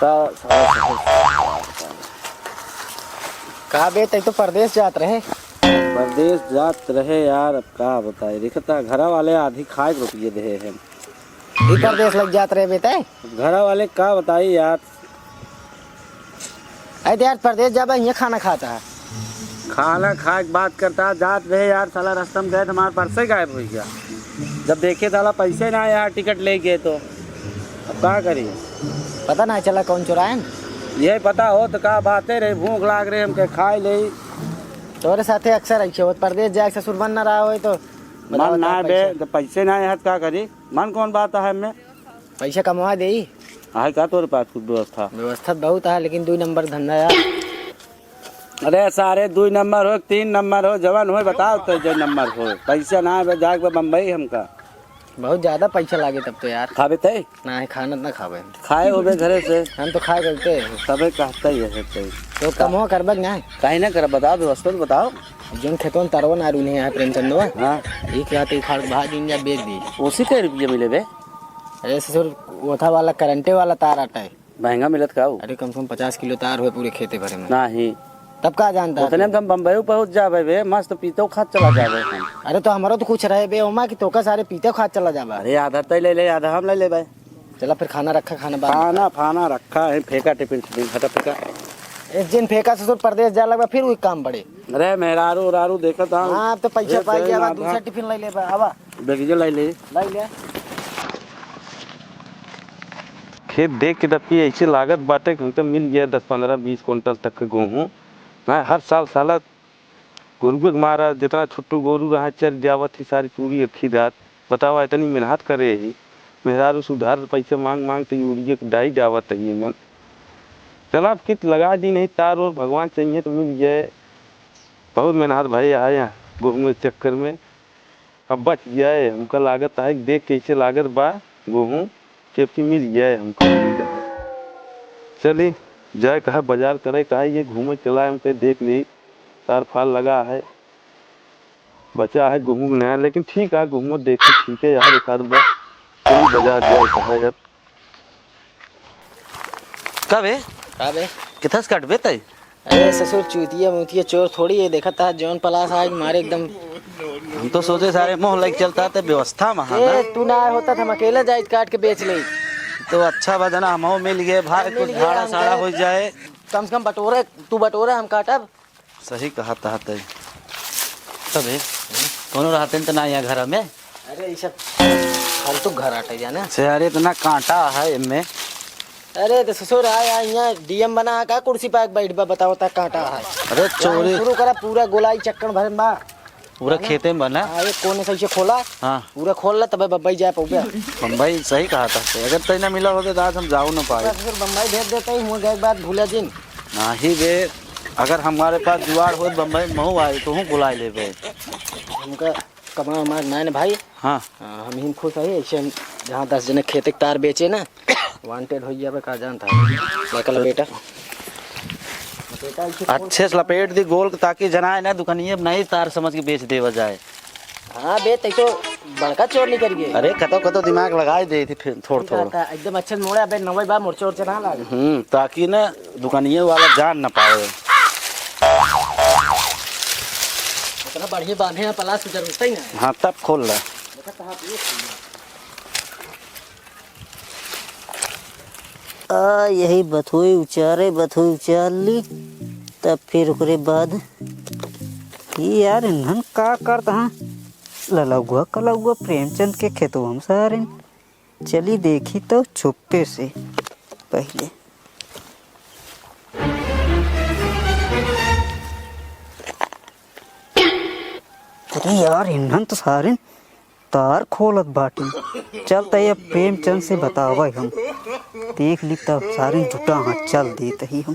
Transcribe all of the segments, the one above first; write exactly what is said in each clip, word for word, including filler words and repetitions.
का साला शहर से का बताई? का बे, तै तो परदेस जात रहे। परदेस जात रहे यार, अब का बताई, देखता घरा वाले आधी खाए के रुपये देहे हैं। ई परदेस लग जात रहे बे तै? घरा वाले का बताई यार। अरे तो यार, परदेस जाबा, हियाँ खाना खाता है। खाना खाए के बात करता, जात रहे यार, साला रास्ता में गए तो हमारे पर्से गायब हो गया। जब देखे साला पैसे ना आया, टिकट ले गए तो अब का करी? पता ना चला कौन चुराए न। ये पता हो तो का बातें रही, भूख लाग रही हमके, खाए ले। तोरे साथे अक्सर ऐसे होत, परदेस जाए ससुर मन ना रहा होए तो बताओ मन ना का बे, पैसा? जब पैसे ना आए तो का करी? मन कौन बात है हमें? पैसा कमवा देई। आहे का तोरे पास कुछ व्यवस्था? व्यवस्था बहुत है, लेकिन दुई नंबर धंधा है। अरे सारे, दुई नंबर हो, तीन नंबर हो, जवन हो, बताओ तो जो नंबर हो। पैसा ना है, जाके बम्बई हमका। बहुत ज्यादा पैसा लागे तब तो यार। खाबे तय? ना है, खाना ना खाबे। खाए होबे घरे से। हम तो खाए करते हैं। तबे कहता ही है तय। तो कमवा करबा कि ना? काहे ना करब, बताओ, व्यवस्था तो बताओ। जोन खेतवन तरवन आरू नहीं है प्रेमचंदवा। हाँ। एक रात उखाड़ भाग दिन जा बेच दी। उसी के रुपये मिले बे? अरे ससुर, ओथा वाला करंटे वाला तार आटा है। महंगा मिलत का ऊ? अरे, कम से कम पचास किलो तार होए पूरे खेते भरे में। नाही। तब का जानता उतने है? में तो हम बम्बई पहुंच जाबे बे, मस्त पीतो खात चला जाबे हम। अरे, तो हमारो तो कुछ रहे बे ओमा कि तोका सारे पीतो खात चला जाबा। अरे, आधा तय ले ले, आधा हम ले लेबे। चला फिर खाना रखा, खाना बाद में खाना खा। फाना रखा है, फेंका टिफिन, टिफिन, हटा फेंका। एक दिन फेंका ससुर परदेस जा लगबा, फिर वही काम पड़े। अरे, मेहरारू उरारू देखत हाँ। हाँ, अब तो पैसा ए, पाई गया, आधा दूसरा टिफिन ले लेबा, आवा। बैग जे लाई ले। लाई ले। खेत देख के तब की ऐसे लागत बाटे कि हमके मिल गया दस, पन्द्रह, बीस कुंटल तक के गेहूँ। मैं हर साल साला गोरुए के मारा जितना छोटू गोरू रहा चर जावत ही सारी पूरी अक्खी रात। बतावा इतनी मेहनत करे ही। मेहरारू से उधार पैसे मांग मांग के यूरिया के डाई डावत ही मन। चला अब कित लगा दी नहीं तार और भगवान चाहिए तो मिल जाए। बहुत मेहनत भाई आए हैं गेहूँ के चक्कर में। अब बच जाए, हमका लागत है, देख कैसे लागत बा गेहूँ, जबकि मिल जाए हमका। चली, जाए कहा बाजार करे, कहा ये घूमे चला, हम कहे देख ली, तार फाल लगा है, बचा है गेहूँ नया, लेकिन ठीक है, गेहूँ देखे ठीक है यार, एक आध बार चली बाजार जाए कहा यार। का बे? का बे? किथस काटबे तई? अरे ससुर, चूतिया मूतिया चोर थोड़ी है, देखत है जौन पलास आग मारे एकदम। हम तो सोचे सारे मोह लग चलता ते व्यवस्था में है ना। ए, तू ना आए होता तो हम अकेले जाइत काट के बेच ले। तो अच्छा बा जना हमहू मिल गए भाई, मिल कुछ गए भाड़ा हम साड़ा गए। हो जाए। कम से कम बटोरे, तू बटोरे, हम काटब। सही कहा था तई। तबे कोनो रहते न त ना यहाँ घर में। अरे, ई सब फालतू घर आटे जाने। से अरे, इतना कांटा है इनमें। अरे, तो ससुर, आए, आए, यहाँ डीएम बना है का? कुर्सी पे आके बैठ बा, बताओ, ता कांटा है। अरे, चोरी। शुरू करा, पूरा गोलाई चक्कन भरे में बा। पूरा खेते में बना। हाँ, एक कोने से ऐसे खोला। हाँ। पूरा खोल ला, तबे बम्बई जाए पउबे। बम्बई सही कहा था। अगर तई ना मिला होते, तो आज हम जाओ ना पाए। ससुर, बम्बई भेज देते ही, हुआ गए के बाद भूला जिन। नाही बे, अगर हमारे पास जुगाड़ होत, बम्बई महू आए, तो हूँ बुलाए लेबे। हमका कमा उमा नाय न भाई। हाँ। हाँ, हम ही खुश है, ऐसे हम जहाँ दस जने खेते के तार बेचे ना, वांटेड हो जाबे, का जानता है। लड़का लपेटा। लपेटा ऐसे अच्छे से लपेट दी गोल, ताकि जनाए ना दुकानिए नहीं तार समझ के बेच देवा जाए। हाँ बे, तै तो बड़का चोर निकल गए। अरे, कतो कतो दिमाग लगाए दे थी फिर थोड़ ठीक थोड़। रहता, एकदम अच्छे से मोड़े, अबे नवे बा, मोर्चा ओर्चा ना लागे। हम्म, ताकि ना दुकानिए वाला जान ना पावे। इतना बढ़िया बांधे हैं, पलास की जरूरत ही ना है। हाँ, तब खोल ला। देखा कहाँ पे ये खोल ला। आ, यही बथुई उचारे, बथुई उचार ली, तब फिर ओकरे बाद, ई यार, इन्हन का करत हैं? ललौआ कलौआ प्रेमचंद के खेतवा में सारे। चली देखी तो छुपे से पहिले। अरे यार, इन्हन तो सारे तार खोलत बाटी। चल तई अब प्रेमचंद से बतावे हम। देख ली तब सारे जुटा हाथ चल देत ही हम।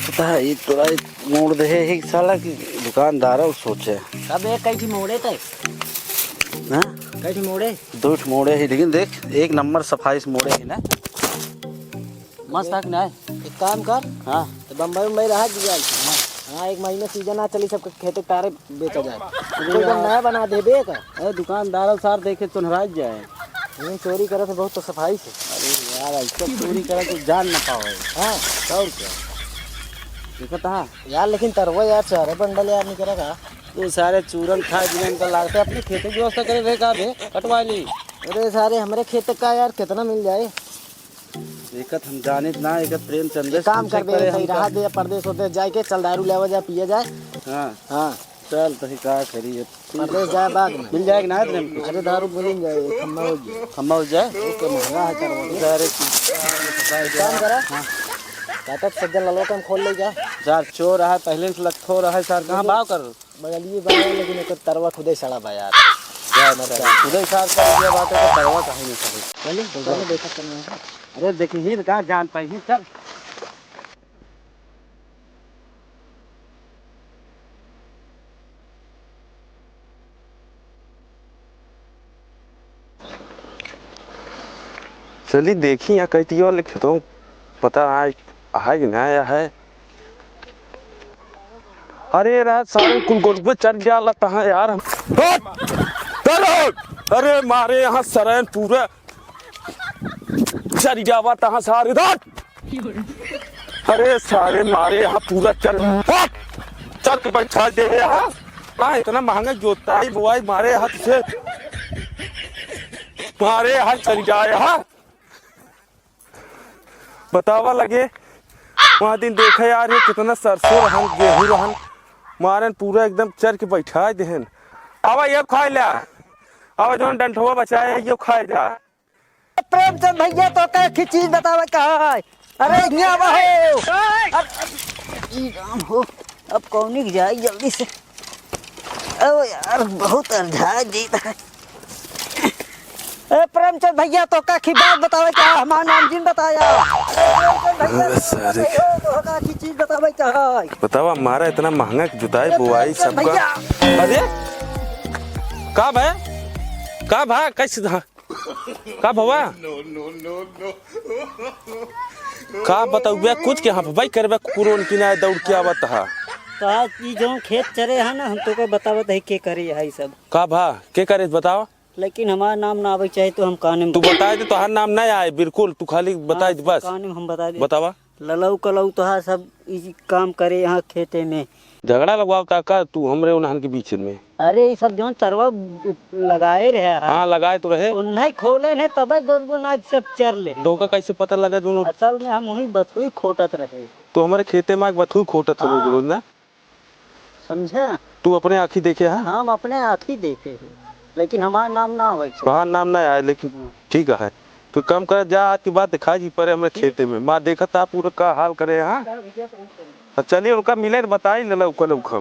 पता है, ये तोरा एक मोड़ दे है, एक साला की दुकानदार है, वो सोचे। अब एक कई थी मोड़े तय? हाँ? कई थी मोड़े? दो ठो मोड़े ही, लेकिन देख, एक नंबर सफाई से मोड़े ही ना। मस्त है कि नहीं? एक काम कर। हाँ। तो बम्बई, बम्बई रहा जी जाए। हाँ। एक महीना सीजन आ चली, सबके खेते तारे बेचा जाए। अरे तो एकदम यार। नया बना देबे का? अरे दुकानदार सार देखे चोन्हराइ जाए। हम्म, चोरी करत है बहुत तो सफाई से। अरे यार, ऐसा चोरी करे तो जान ना पावे। हाँ। और क्या? देखत हा? यार, लेकिन तरवा यार, चारे बंडल यार निकरा का? तू सारे चूरन खा जिनन का लागत है, अपने खेते की व्यवस्था करे रहे का बे, कटवा ली। अरे सारे, हमरे खेते का यार, कितना मिल जाए? देखत हम जानित ना, एक प्रेमचंद एक काम कर दे, करे कहीं हम रहा कर दे, परदेस होते जाए के, चल दारू लेवा जाए, पिया जाए। हाँ। हाँ। चल, तो ही का करी अब? परदेस जाए बाद में। मिल जाए कि ना प्रेम को? अरे, दारू मिल जाए, खम्मा हो जाए। खम्मा हो जाए? ओके, महंगा है, कर बोले। अरे, एक काम करा। हाँ। काटत सज्जन ललवा के हम खोल ले जा। यार, चोर है, पहले से लखोर है, सर, कहाँ भाव कर? बगलिए बा, लेकिन एकर तरवा खुदे सड़ा बा यार। जा मर जा। खुदे साफ कर दिया बात है, तो तरवा काहे नहीं सड़ी? चलिए, चलिए, देखा करना है। अरे, देखिए, ही कहाँ जान पाई, ही चल। चली देखी यहाँ कहती हो, लेकिन तो पता आए, आए कि ना आया है। अरे रात सारे कुल गोल पे चढ़ गया लगता है यार। हट! चलो! अरे मारे यहाँ सरैन पूरा चढ़ गया हुआ तहाँ सारे। हट! अरे सारे मारे यहाँ पूरा चढ़, हट! चढ़ के बैठा दे यहाँ। हाँ, इतना महंगा जोताई बोआई मारे हाथ से, मारे हाथ चल जाए यहाँ। बतावा लगे, वहाँ दिन देखे यार, ये कितना सरसों रहन, गेहूँ रहन, मारन पूरा एकदम चर के बैठा देहन। आवा, ये खाए ला, आवा, जौन डंठवा बचाए है, ये खाए जा। प्रेमचंद भैया, तो का एक चीज बतावे का है? अरे, यहाँ आवा हो। अरे, ई राम हो, अब कौनी के जाए जल्दी से। अब यार, बहुत अंधा जीत है। ए, प्रेमचंद भैया, तो का की बात बतावे का है? हमार नाम जिन बताया। प्रेमचंद भैया, अरे, सारे। तो का की चीज बतावे का है? बतावा, मारा इतना महंगा जुताई, ए, बोआई प्रेमचंद सबका। भैया। अरे, का भा? का भा? कैसे धा-, का भवा? का बताउबे, कुछ के हाँ भाई करबे, कुकुरों की ना दौड़ के आवत हा। का ई जौन खेत चरे है ना, हम तो का बतावत है के करे है ई सब। का भा, के करे बतावा? लेकिन हमार नाम ना आवे चाहे तो हम काने में तू बताए दे, तोहार नाम ना आए, बिल्कुल, तू खाली बताए दे बस। काने में हम बता दे। बतावा। ललऊ कलऊ तोहार सब ई काम करे यहाँ खेते में। झगड़ा लगवावता का तू हमरे उन्हन के बीच में? अरे, ई सब जौन तरवा लगाए रहे हैं। हाँ, लगाए तो रहे। उन्हें खोले ने तबे गोर गोर नाच सब चर ले। तोका कैसे पता लगा दोनों? असल में हम वही बथुई खोटत रहे। तो हमारे खेते में आके बथुई खोटत हो हाँ। रोज रोज ना? समझा? तू अपने आँखी देखे है? हम अपने आँखी देखे हैं, लेकिन हमार नाम ना आवे छे। तोहार नाम ना आए, लेकिन हम्म। ठीक है। तू काम कर, जा, आज के बाद दिखाई जी पड़े हमरे खेते में। माँ देखत आ पूरा का हाल करे, हाँ? तो चलिए उनका मिले तो बताई ले लौका लौका।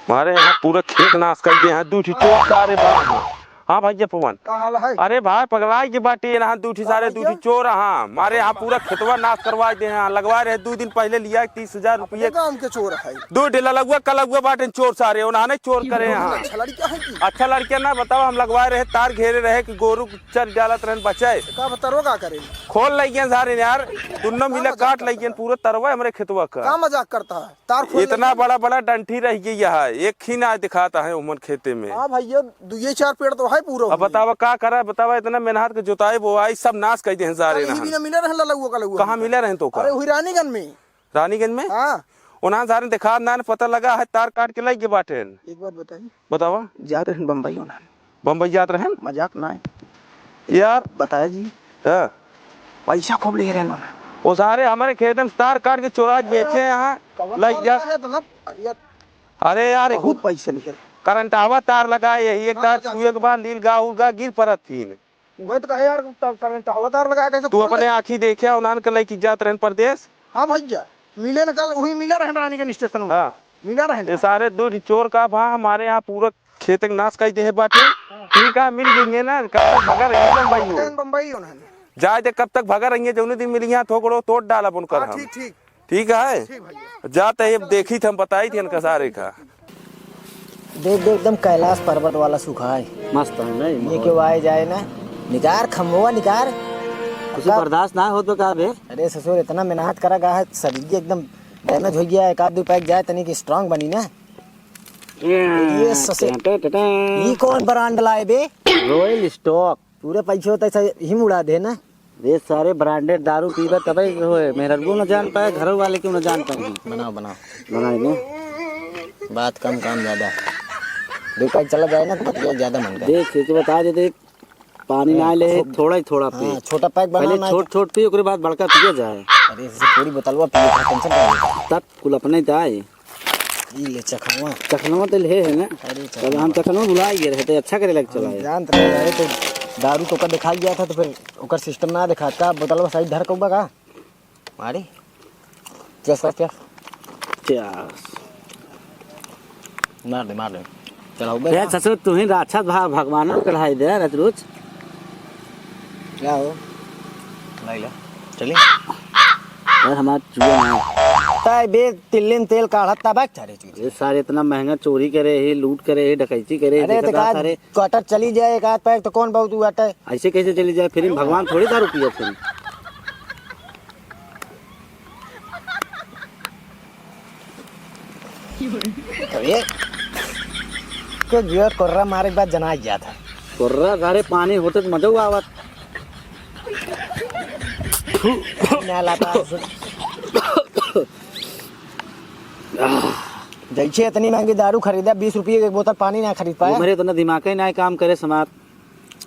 हमारे यहाँ पूरा खेत नाश कर दिए हैं, दू ठो चोर सारे बाहर। हाँ भैया पवन। का हाल है? अरे भाई, पगलाई के बाटे, यहाँ दू ठी का सारे, दू भैया? ठी चोर, हाँ, मारे यहाँ पूरा खेतवा नाश करवा दे हैं। लगवा रहे दू दिन पहले लिया तीस हजार रुपये। अपने गांव के चोर है। दू ठी ललगुआ कलगुआ बाटे चोर सारे, उन्होंने चोर करे हैं। अच्छा लड़का है कि? अच्छा लड़का ना बताओ, हम लगवा रहे, तार घेरे रहे कि गोरू चर डालत रहन बचे। का बतरो का करे? खोल लइगेन सारे यार, दुन्नो का मिला मजाक काट करता लइगेन है? पूरा तरवा हमरे खेतवा का। का मजाक करता है? तार खोल इतना लइगेन। बड़ा बड़ा डंठी रह गई है, एक ही ना दिखाता है उमन खेते में। हाँ भैया, दुइये चार पेड़ तो है पूरा अब हुए। बतावा का करा, बतावा इतना मेहनत के जोताई बोआई सब नाश कर दे हैं सारे अरे, ही नहन। बिना मिले रहन ललगुआ का ललगुआ कहाँ हमका। मिले रहन तो का? अरे, हुई रानीगंज में। रानीगंज में? हाँ। उन्हां सारे देखा ना, पता लगा है तार काट के लइगे बाटेन। एक बात बताई। बतावा। जात रहन बम्बई उन्हां। बम्बई जात रहन? मजाक ना है। यार। बताया जी। हाँ। पैसा खूब ले रहन उन्हां। वो सारे हमारे खेत में तार काट के चोरा के बेचे हैं यहाँ। कवन लग तार जा। का है मतलब? यार, अरे यार, बहुत पैसा निकल। करंट आवा तार लगा, यही एक हाँ, तार जा। छुए के बाद लील गा उल गा गिर पड़त थीन। वही तो कहे यार, तब करंट हवादार लगाया कैसे तू खोल अपने दे? आँखी देखे, उन्हान के लइके जात रहन परदेस। हाँ भैया, मिले न कल, वही मिले रहन रानीगंज स्टेशन में। हाँ। मिले रहन। ये सारे दू चोर का भा हमारे यहाँ पूरा खेत के नाश कर दे है बाटे। हाँ। ठीक है, मिल गएंगे ना, कब तक भगा रही है बम्बई हो? बम्बई हो ना। जाए दे कब तक भगा रही है, जौने दिन मिली यहाँ थोकड़ो तोड़ डाला बुन कर हाँ, हम। ठीक, ठीक। ठीक है? ठीक भैया। जाते ही अब देखी थे, हम बताई थी इनका सारे का। देख, देख, एकदम कैलाश पर्वत वाला सुखाए। मस्त है, नहीं? ये माहौल। क्यों आए जाए ना? निकार, खम्बवा निकार। कुछ का बर्दाश्त ना हो तो का बे? अरे ससुर, इतना मेहनत करा गा है, शरीर के एकदम Damage होइ गया, एक आध दो pack जाए, तनी की strong बनी ना। ये ससे-, टें, टें, टें। ई कौन brand लाए बे? Royal Stock। पूरे पैसे होते से ही मुड़ा दे ना। ये सारे branded दारू पीबे तबे होए। मेहररुओ न जान पाए, घरों वाले क्यों न जान पाए। बनाओ, बनाओ। बनाए ना। बात कम, काम ज्यादा। दो pack चला जाए ना तो बतिया ज्यादा मन करे। देख, ये तो बता देते, पानी ना ले, थो-, थोड़ा ही थोड़ा पी। हाँ, छोटा pack बनाओ पहले ना। छोट छोट पी, ओकरे बाद बड़का पिया जाए। अरे, जैसे पूरी बोतलवा पिए, tension का लेता? तब कुल अपने जाए। ई ले चखनवा। चखनवा तो ले है ना? अरे, तब हम चखनवा। चखनवा भुला गए रहे, तो अच्छा करे लग चला हम है। जानत रहे, अरे, तो दारू तो ओकर दिखाई गया था, तो फिर ओकर system ना दिखा का, बोतलवा side धर कौबा का? मारी। Cheers कर, cheers। Cheers। मार दे, मार दे। चलाओ बे। ए ससुर, तू ही राक्षस भा-, भगवान चढ़ाई दे रोज रोज। क्या हो? नहीं ले। चलिए। यार, हमार चुआ ना। ताई बे, तिल्लिन तेल काढ़त ता बैग चारे चीज। ये सारे इतना महंगा चोरी करे ही, लूट करे ही, डकैती करे ही, अरे, देखा तो का सारे। Quarter चली जाए, एक आध pack तो कौन बहुत हुआ है? ऐसे कैसे चली जाए? फिर भगवान थोड़ी दारू पिए फिर। तो ये को जियर कोर्रा मारे के बाद जना जात है। कोर्रा सारे पानी होते तो मजा आवत। ना लाता। जैसे इतनी महंगी दारू खरीदा, बीस रुपये की एक बोतल पानी ना खरीद पाया। हमरे इतना दिमाग ही ना काम करे समाज।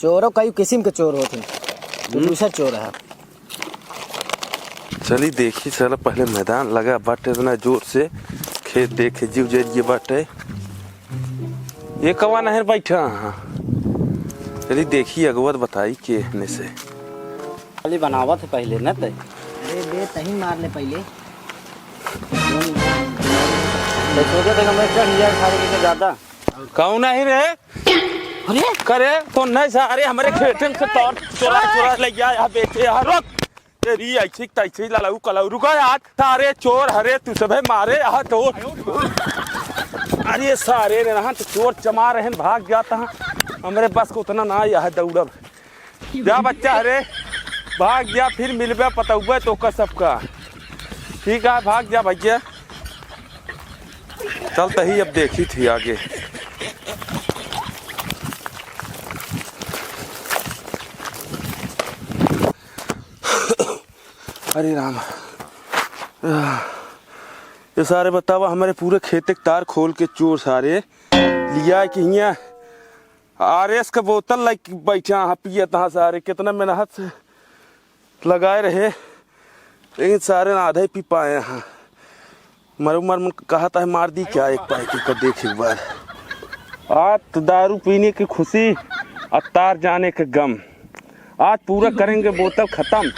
चोरो कई किस्म के चोर होत हैं। तो हम्म। दूसरा चोर है। चली देखी, साला पहले मैदान लगा बाटे इतना जोर से, खेत देखे जीव जरिए बाटे। ये कवा नहर बैठा हाँ। चली देखी अगुआ बताई के हने से। खाली बनावत है पहले न ते। अरे बे, तही मार ले पहले। तो सोचे थे कि मैं चढ़ जाए सारे के ज्यादा। कौन है रे? अरे? करे तो नहीं सा, अरे हमरे खेतन से तोर चोरा चोरा ले गया यहाँ बेचे यहाँ, रुक। तेरी ऐसी तैसी लड़ाऊ कलऊ, रुका यार। सारे चोर हरे तू सभे मारे यहाँ तो। अरे सारे रे, यहाँ तो चोर जमा रहन, भाग जाता है। हमरे बस को उतना ना यह दौड़ब। जा बच्चा हरे, भाग जा, फिर मिलबे पतौबे तो का सबका। ठीक है, भाग जा भैया। चल तही अब देखी थी आगे। अरे राम, ये सारे बतावा हमरे पूरे खेते के तार खोल के चोर सारे लिया कि हियाँ आर एस का बोतल लाइके बैठा हाँ, पियत हाँ सारे, कितना मेहनत से लगाए रहे, लेकिन सारे ना आधा ही पी पाए हाँ। मर मर मन कहत है मार दी क्या एक पाई के कर देख एक बार। आज तो दारू पीने की खुशी और तार जाने के गम। आज पूरा करेंगे बोतल खत्म।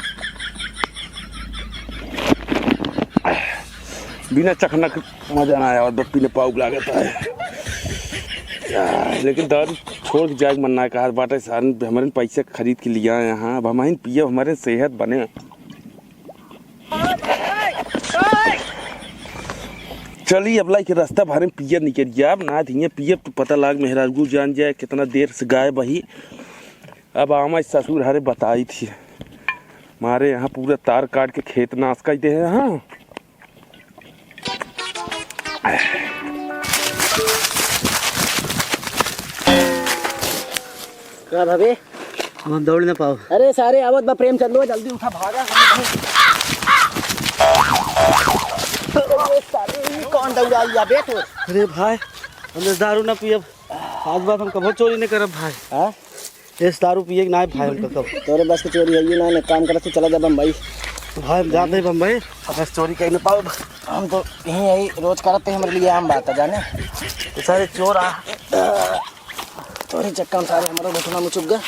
बिना चखना के मजा ना आया, और पीने पाउक लागत है। आ, लेकिन दारू छोड़ के जाए के मन ना कहा बाटे, सारन हमरे पैसे खरीद के लिया यहाँ, अब हम पियब, हमरे सेहत बने। चली अब लाई के रास्ता भरे में पियब निकल जाब, ना तो हियाँ पियब तो पता लाग मेहरारू जान जाए कितना देर से गायब ही। अब आमा ससुर हरे बताई थी, मारे यहाँ पूरा तार काट के खेत नाश कर दे हैं। हाँ। का भाभी? अब हम दौड़ ना पाओ। अरे सारे आवत बा प्रेमचंदो, जल्दी उठा भागा। अरे सारे, ई कौन दौड़ा लिया बे तू? अरे भाई, हम तो दारू ना पियब। आज बाद हम कभो चोरी नहीं करब भाई। हाँ? इस दारू पिए के ना भाई हमका कब। तोरे बस के चोरी है ये ना, ने काम करत तू चला जा बम्बई। भाई हम जाते हैं बम्बई। बस चोरी कहीं ना पाओ। हम तो यहीं यही रोज करते हैं, हमारे लिए आम बात है जाने। तो सारे चोर आ। तोरे चक्का में सारे हमारा घुटना में चुप गए।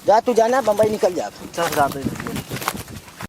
जा तू जाना, बम्बई निकल जा। चल जाते हैं।